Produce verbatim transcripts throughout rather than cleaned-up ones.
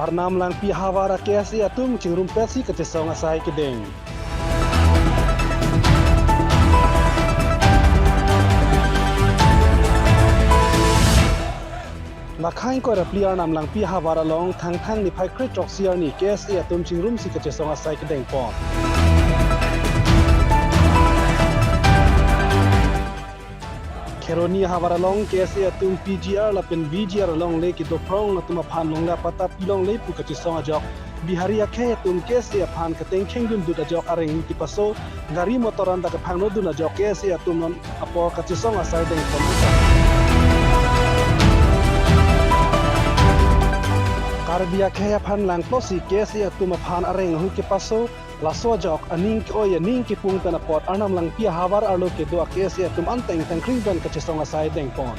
Arnam Langpi ahavar a K S A atum chingrumpetsi kachesong asai kedeng. Lakhai ingkoi ra phli Arnam Langpi ahavar along Thangthang niphai kre-throksi arni K S A atum chingrumsi kachesong asai kedengpon. Kheroni ahavar along K S A atum P G R lapen V G R alongle kedo phrong atum aphan longle apatta pilongle pu kachesong ajok Bihari akhei atum K S A aphan katengkheng dundut ajok areng kepaso, gari motor anta kephangno dun ajok K S A atum non apor kachesong asai dengpon. Karbi akhei aphan langplosi K S A atum aphan areng ahu kepaso, laso ajok aning ke-oi aning kepung pen apot Arnam Langpi ahavar arlo kedo a K S A atum an tengtang kring pen kachesong asai dengpon.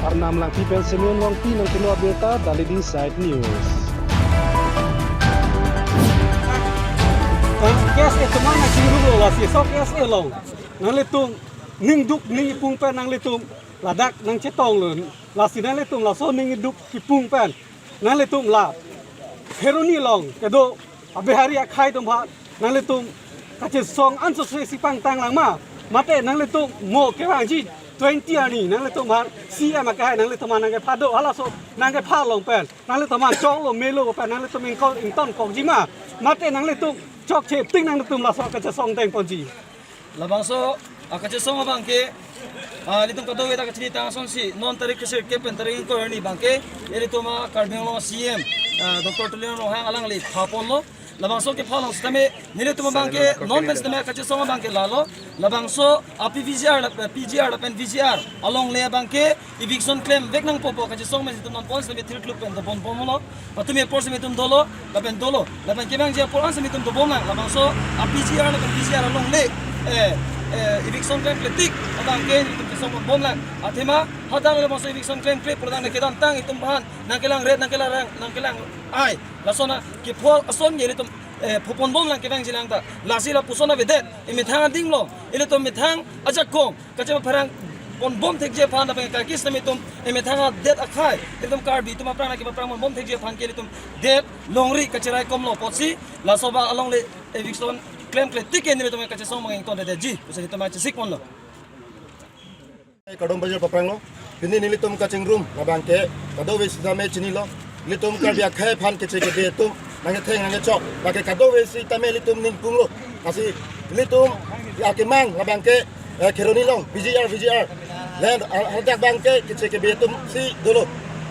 Arnam Langpi pen Simeon Wangpi nangkelo abirta, Dali Inside News. K S A atum an nangchingrumlo, lasi laso K S A along nanglitum ning duk ning kepung pen nanglitum ladak nangchetonglo, lasi nanglitum laso ning duk kepung pen nanglitum la Kheroni along kedo a Bihari akhei atum aphan nanglitum kachesong ansose si pangtang lang ma? Mate nanglitum mo kevangji twenty arni nanglitum aphan C M akehai nanglitum aphan nangkepha do, halaso nangkepha along pen nanglitum aphan choklo melo pen nanglitum ingkol ingtonkokji ma? Mate nanglitum chokche ting nanglitum laso kachesong dengponji. Labangso, ah, kachesong abang ke, ah, ilitum kadokave ta kachinitang asonsi non tarik kresirkep pen tarik ingkoi arni abang ke ilitum a Karbi Anglong C M, ah, Doctor Tuliram Ronghang alangli phaponlo. Labangso kepha along sitame nelitum abang ke non pen sitame kachesong abang ke lalo. Labangso a P V G R la, P G R lapen V G R alongle abang ke eviction klemvek nangpo pu kachesong pen itum non pon sitame thirkluk pen dobom bomlo. Patumi apor sitame itum dolo, lapen dolo, lapen kevangji apor an sitame itum dobom lang. Labangso a P G R lapen V G R alongle, eh, eh, eviction klemkle tik abang ke itum kesong bomlang. Athema hadak labangso eviction klemkle pulo tangte kedamtang itum aphan nangkelang ret, nangkelang rang, nangkelang ai, lason a kepho ason ke ilitum, eh, phopon bomlang kevangji lang ta. Lasi lapuson avedet, emethang adinglo, ilitum methang ajakong kachepapherang ponbom thekji aphan lapen karkis sitame itum emethang adet akhei, ilitum Karbi atum aphrang nangkepaphrang ponbom thekji aphan ke ilitum det longri kachiraikomlo apotsi laso abang alongle eviction klemkle tik ke nelitum kachesong abang ingtondedetji pusi itum chesik ponlo. Kardom pajir papranglo. Pini nelitum kachingrum labang ke kadokave sitame chinilo. Ilitum Karbi akhei aphan keche kebe atum nangketheng nangkechok, lake kadokave sitame ilitum ningpunglo. Lasi ilitum akemang labang ke, eh, Kheroni along P G R, V G R. Lapen, ah, hadak abang ke keche kebe atum si dolo.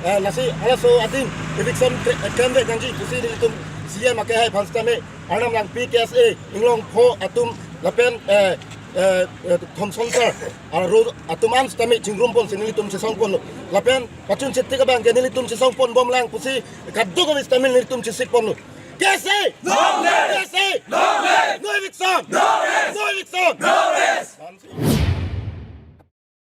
Eh, lasi halaso adim eviction kre-, eh, klemvek nangji pusi nelitum C M akehai aphan sitame Arnam Langpi K S A Inglongpho atum lapen, eh, eh, eh, Thomson sir, aro atum an sitame chingrum ponsi nelitum chesong ponlo. Lapen pachun chetik abang ke nelitum chesong pon bomlang pusi kadokave sitame nelitum chesik ponlo. K S A! Long live! K S A! Long live! No eviction! No rest! No eviction! No rest!